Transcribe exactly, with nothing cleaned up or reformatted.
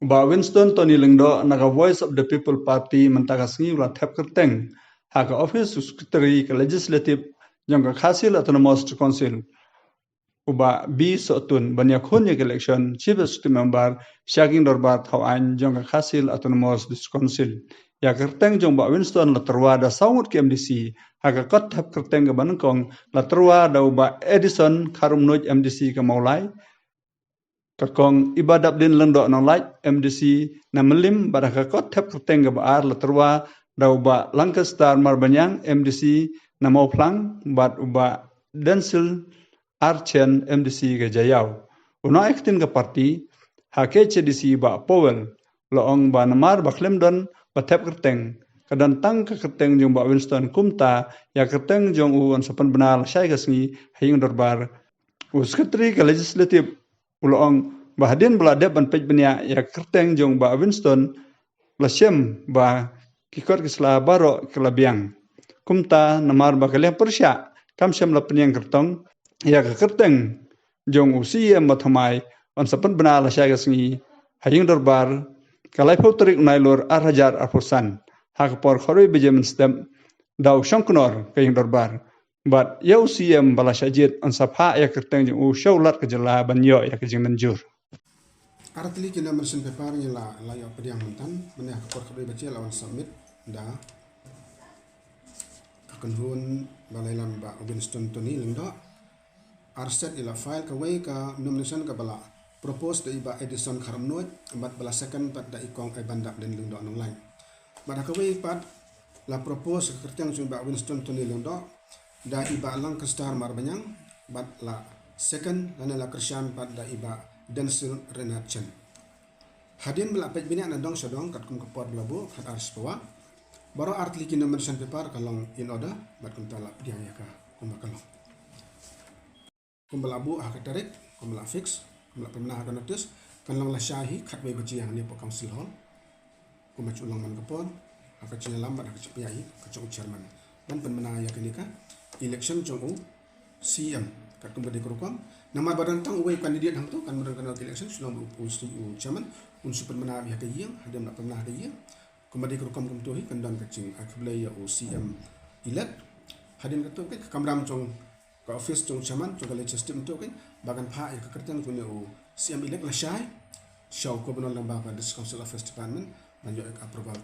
Bah Winston Tony Lyngdoh na ka Voice of the People Party mynta ka sngi u la thep kyrteng ha ka office u Secretary ka Legislative jong ka Khasi Hills Autonomous Council, u Bah B Sohtun, ban ïakhun ïa ka election Chief Executive Member sha ka Ïing Dorbar Thaw Aiñ jong ka Khasi Hills Autonomous District Council. Ïa ka kyrteng jong Bah Winston la tyrwa da saw ngut ki M D C. Ha ka kot thep kyrteng kaba nyngkong la tyrwa da u Bah Edison Kharumnuid, M D C ka Mawlai, ka Kong Ibadaplin Lyngdoh Nonglait, M D C na Mylliem, bad ha ka kot thep kyrteng kaba ar la tyrwa da u Bah Lancaster Marbaniang, M D C na Mawphlang, bad u Bah Denzil Archen, M D C ka Jaïaw. U nongïalam ka party ha K H A D C, Bah Powell, u la ong ba namar ba khlem don ba thep kyrteng, ka don tang ka kyrteng jong Bah Winston, kumta ïa ka kyrteng jong u yn sa pynbna lashai ka sngi ha Ïing Dorbar. U Secretary ka Legislative u la ong ba hadien ba la dep ban peit bniah ïa ka kyrteng jong Bah Winston, la shem ba ki kot ki sla baroh ki la biang. Kumta namar ba ka liang pyrshah kam shym la pynïeng kyrtong, ïa ka kyrteng jong u C E M bathymmai yn sa pynbna lashai ka sngi ha Ïing Dorbar ka laiphew tarik u Nailur ar hajar arphew san, ha ka por khatwei baje mynstep, da u Shongknor ka Ïing Dorbar. Bad ïa u C E M ba la shah jied yn sa phah ïa ka kyrteng jong u sha u Lat ka jylla ban ïoh ïa ka jingmynjur. Artylli ki nomination paper ngi la, la ïoh pdiang mynta, mynne ha ka por khatwei baje la wan submit da ka kynhun ba la ïalam Bah Winston Tony Lyngdoh. Ar set i la file kawei ka nomination kaba la propose da i Bah Edison Kharumnuid, bad ba la second pat da i Kong Ibadaplin Lyngdoh Nonglait. Bad ha kawei pat la propose ka kyrteng jong Bah Winston Tony Lyngdoh da i Bah Lancaster Marbaniang, bad la second lane la kyrshan pat da i Bah Denzil Renard Chen. Hadien ba la peit bniah na dong sha dong katkum ka por ba la buh, khatar spah, baroh artylli ki nomination paper ka long in order, bad kumta la pdiang ïa ka kumba ka long. Kumba la buh ha ka tarik, kumba la fix, kumba la pynbna ha ka notice, kan long lashai hi khatwei baje hangne hapoh Council Hall. Kumba ju long man ka por, ha ka jingïalam bad ha ka jingpyni hi ka jong u chairman ban pynbna ïa kane ka election jong u C E M. Katkum ka dei ka rukom, namar ba don tang uwei u candidate hangto, kan ym don kano ka election, shu long ba u, u, u chairman un shu pynbna ïa ka ïing, hadien ba la pynbna ha ka ïing. Kumba dei ka rukom kumto hi kan don ka jingkhublei ïa u C E M elect. Hadien kato ka kamram jong ka office jong u chairman jong ka legislative mynta ka, ba kan phah ïa ka kyrteng jong une u C E M elect lashai sha u Governor lyngba ka District Council Affairs Department ban ïoh ïa ka approval